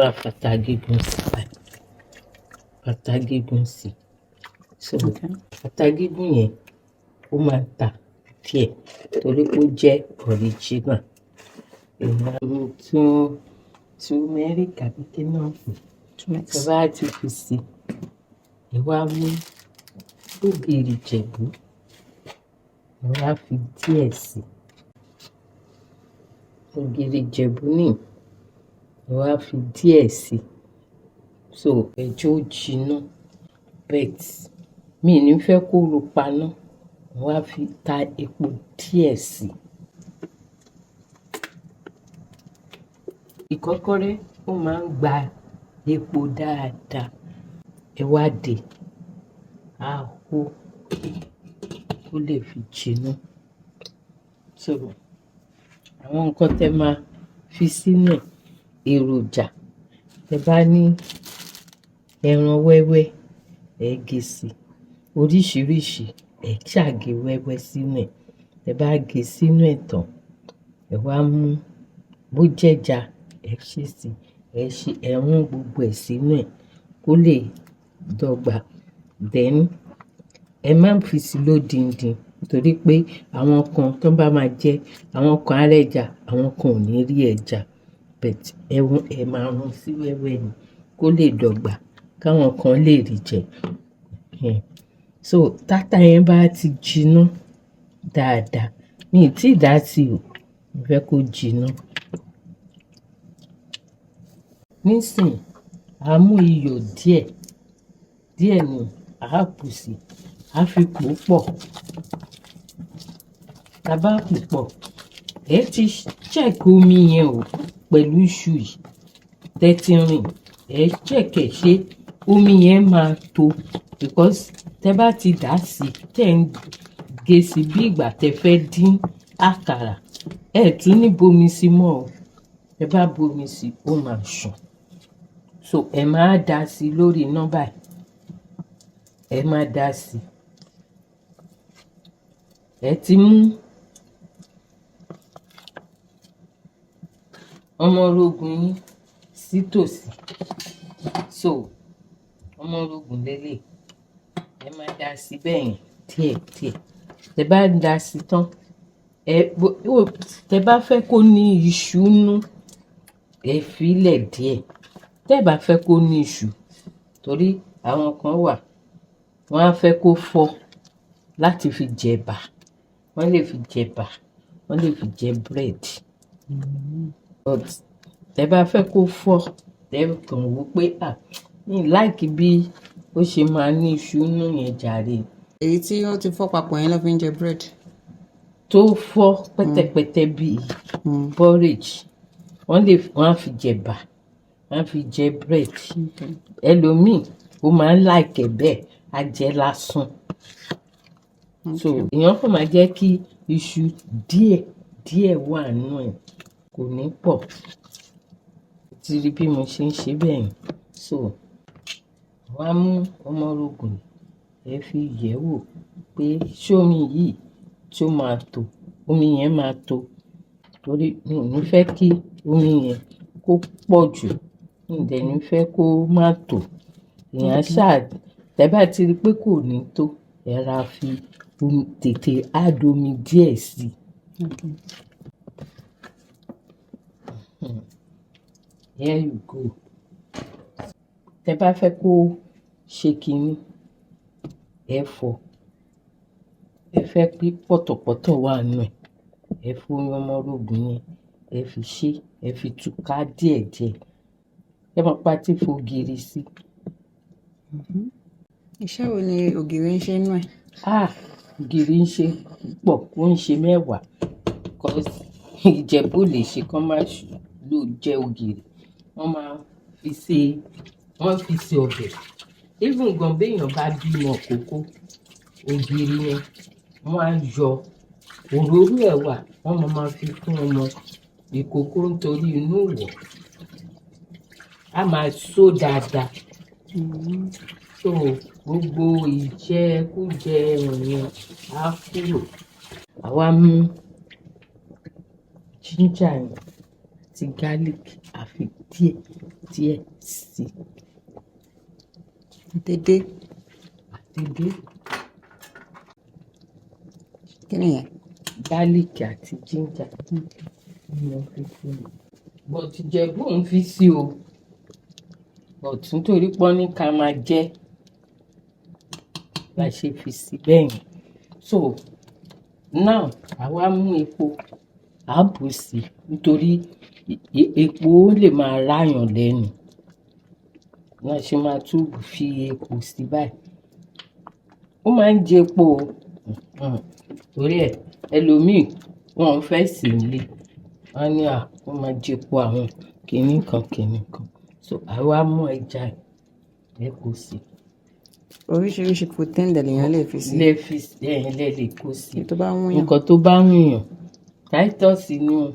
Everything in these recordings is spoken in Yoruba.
Wá fata gígún sí báyìí, ata gígún sí. So ata gígún yẹn, ó máa ta díẹ̀ torí pé ó jẹ́ original. Èèyàn á mú tún turmeric àbí kí náà pè. Tẹ bá ti fi sí, ẹ wá mú ògìrì Ìjẹ̀bú, ẹ wá fi díẹ̀ sí. Ògìrì Ìjẹ̀bú nìí, ẹ wá fi díẹ̀ sí. So ẹ jẹ́ ó jiná, but mi ì ní fẹ́ kó ro paná. Ẹ wá fi ta epo díẹ̀ sí. Ìkọ́kọrẹ́, ó máa ń gba epo dáadáa. Ẹ wá dè á hó kó lè fi jiná. So àwọn nǹkan tẹ́ máa fi sínú ẹ̀, èròjà, tẹ́ bá ní ẹran wẹ́wẹ́, ẹ gé sí. Oríṣiríṣi, ẹ ṣáà gé wẹ́wẹ́ sínú ẹ̀. Tẹ́ bá gé sínú ẹ̀ tán, ẹ wá mú bó jẹ́ja, ẹ ṣe sí, ẹ ṣe, ẹ rún gbogbo ẹ̀ sínú ẹ̀ kó lè dọ́gba. Then ẹ má fi sí lódindin torí pé àwọn kan tó bá máa jẹ, àwọn kan á rẹ́ja, àwọn kan ò ní rí ẹja. But ẹ rún, ẹ máa rún sí wẹ́wẹ́ ni kó lè dọ́gba, káwọn kan lè rí jẹ. So táta yẹn bá ti jiná dáadáa, mi ì tíì dá sí o, mo fẹ́ kó jiná. Nísìnyí, a mú iyọ̀ díẹ̀, díẹ̀ ni a bù sí, a fi pò ó pọ̀. Tá bá pò pọ̀, ẹ ti check omi yẹn o pẹ̀lú iṣu yìí tẹ́ ti rìn. Ẹ check ẹ̀, ṣé omi yẹn máa tó, because tẹ́ bá ti dà á sí, tẹ́ ń gé sí bí ìgbà tẹ́ fẹ́ dín àkàrà, ẹ tún ní bomi sí mọ́ o. Tẹ́ bá bomi sí, ó máa ṣàn. So ẹ máa dà á sí lórí iná báyìí. Ẹ máa dà á sí. Ẹ ti mú ọmọrogùn yín sí tòsí. So ọmọrogùn leléyìí. Ẹ máa dà á sí bẹ́yẹn díẹ̀ díẹ̀. Tẹ́ bá dà á sí tán, ẹ tẹ́ bá fẹ́ kó ní iṣu nínú, ẹ fi í lẹ̀ díẹ̀. Tẹ́ bá fẹ́ kó ní iṣu, torí àwọn kan wà, wọ́n á fẹ́ kó fọ́ láti fi jẹ ẹ̀bà. Wọ́n lè fi jẹ ẹ̀bà, wọ́n lè fi jẹ bread. But tẹ́ bá fẹ́ kó fọ́, tẹ́ kàn wò pé, à, mi ì like bí ó ṣe máa ní iṣu nínú yẹn jàre. Èyí tí ó ti fọ́ papọ̀ yẹn ló fi ń jẹ bread. Tó fọ́ pẹ́tẹpẹ́tẹ bí porridge, wọ́n lè, wọ́n á fi jẹ ẹ̀bà, wọ́n á fi jẹ bread. Ẹlòmíì, ó máa ń like ẹ̀ bẹ́ẹ̀, á jẹ lásán. So èèyàn kàn máa jẹ́ kí iṣu díẹ̀ díẹ̀ wà nínú ẹ̀, kò ní pọ̀. Ti rí bí mo ṣe ń ṣe bẹ́ẹ̀ yẹn. So wọ́n á mú ọmọrogùn, ẹ fi yẹ̀ wò pé ṣé omi yìí tí ó máa tó. Omi yẹn máa tó torí mi ò ní fẹ́ kí omi yẹn kó pọ̀ jù, mi ò dẹ̀ ní fẹ́ kó má tó. Èèyàn á ṣáà, tẹ́ bá ti rí pé kò ní tó, ẹ ra fi omi, tètè add omi díẹ̀ sí. Here you go. Tẹ́ bá fẹ́ kó ṣe kiní, ẹ fọ̀. Ẹ fẹ́ kí pọ̀tọ̀pọ̀tọ̀ wà nínú ẹ̀, ẹ fi omi ọmọrogùn yẹn, ẹ fi ṣe, ẹ fi túká díẹ̀díẹ̀. Ẹ mọ̀ pé a ti fògìrì sí. Iṣẹ́ wo ni ògìrì ń ṣe nínú ẹ̀? Ah, ògìrì ń ṣe púpọ̀, ó ń ṣe mẹ́wàá. Because Ìjẹ̀bú ò lè ṣe kán má lò jẹ ògìrì. Wọ́n máa fi ṣe, wọ́n fi ṣe ọbẹ̀. Even gan bí èèyàn bá bímọ ìkókó, ògìrì yẹn, wọ́n á yọ òróró ẹ̀ wà, wọ́n máa ma fi fún ọmọ ìkókó nítorí inú ìwọ̀. A máa só dáadáa. So gbogbo ìjẹkújẹ wọ̀nyẹn á kúrò. Àwa mú ginger yẹn àti Àti garlic, àfi díẹ̀ díẹ̀ sí i. Dédé. Àti edé. Kí nìyẹn? Garlic àti ginger ni mo fi sí i. But Ìjẹ̀bú òun fi sí o. But nítorí pé wọ́n ní ká máa jẹ la ṣe fi sí bẹ́ẹ̀ yẹn. So now, àwa mú epo, á bù sí i nítorí epo lè máa ráyàn lẹ́nu. La ṣe máa tún fi epo sí báyìí. Ó máa ń jẹ epo o. Torí ẹ, ẹlòmíì wọn ò fẹ́ sè nílé. Wọ́n á ní à, ó máa jẹ epo àwọn kìíní kan kìíní kan. So àwa mú ẹja ẹ kó sí. Oríṣiríṣi protein dẹ̀ lèèyàn lè fi sí. Lè fi sí, ẹ lè kó sí. Èyí tó bá wúyàn. Nǹkan tó bá wùyàn. Titus ni o,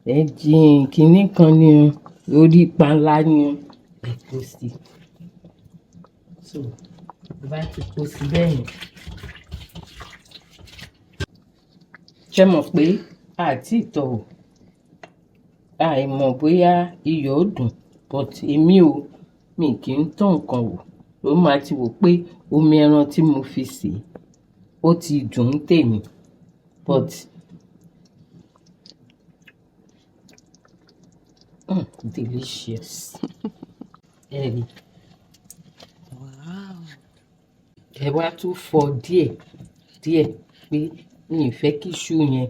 ẹ̀jìn kìíní kan ni o, orí panla ni o, ẹ kó sí. So tó bá ti kó sí bẹ́ẹ̀ yẹn. Ṣé mọ̀ pé a ti tọ̀ o? Àì mọ̀ bóyá iyọ̀ ó dùn, but èmi o, mi kì í tọ́ nǹkan wò. Ó máa ti wò pé omi ẹran tí mo fi sè ó ti dùn tèmi. But delicious. Ẹ rí. Wow. Ẹ wá tún fọ díẹ̀ díẹ̀ pé mi ì fẹ́ kí iṣu yẹn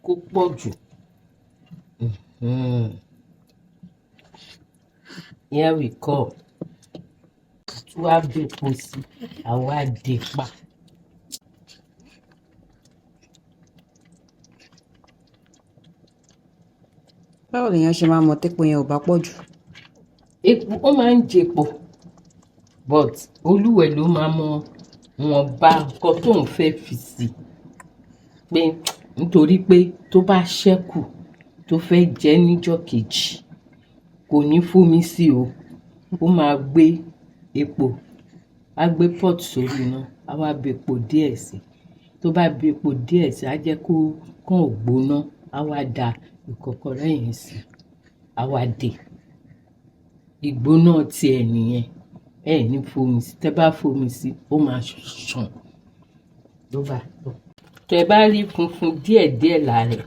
kó pọ̀ jù. Here we come. Tún wá bèpo sí, àwa dé pa. Báwo lèèyàn ṣe máa mọ̀ tépo yẹn ò bá pọ̀ jù? Epo, ó máa ń jẹpo, but olúwẹ̀ ló máa mọ ìwọ̀nba nǹkan tóun fẹ́ fi sí. Pé nítorí pé tó bá ṣẹ́kù tó fẹ́ jẹ níjọ́ kejì, kò ní fómi sí o. Ó máa gbé epo, á gbé pot sórí iná, á wá bu epo díẹ̀ sí i. Tó bá bu epo díẹ̀ sí i, á jẹ́ kó kàn gbóná, á wá da ìkọ́kọrẹ́ yẹn sí i, á wá dè. Ìgbóná ti ẹ̀ nìyẹn. Ẹ ní fomi sí. Tẹ bá fomi sí, ó máa ṣàn. Ló bá tán. Tẹ bá rí funfun díẹ̀ díẹ̀ lára ẹ̀,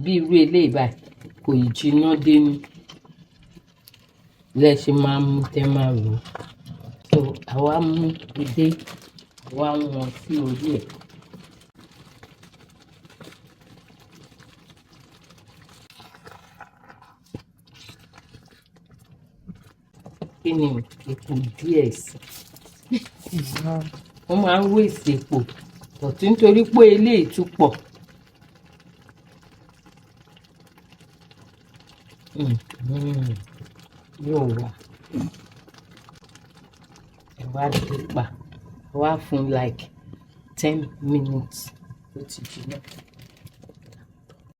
bí irú eléyìí báyìí, kò ì jiná dénú. Lẹ ṣe máa mú tẹ máa rò. So àwa mú edé, àwa wọ́n sí orí ẹ̀. Kí ni epo díẹ̀ sí. Wọ́n máa ń waste epo, but nítorí pé eléyìí tún pọ̀. Yóò wà. Ẹ wá dé pa, ẹ wá fún like 10 minutes, ó ti jiná.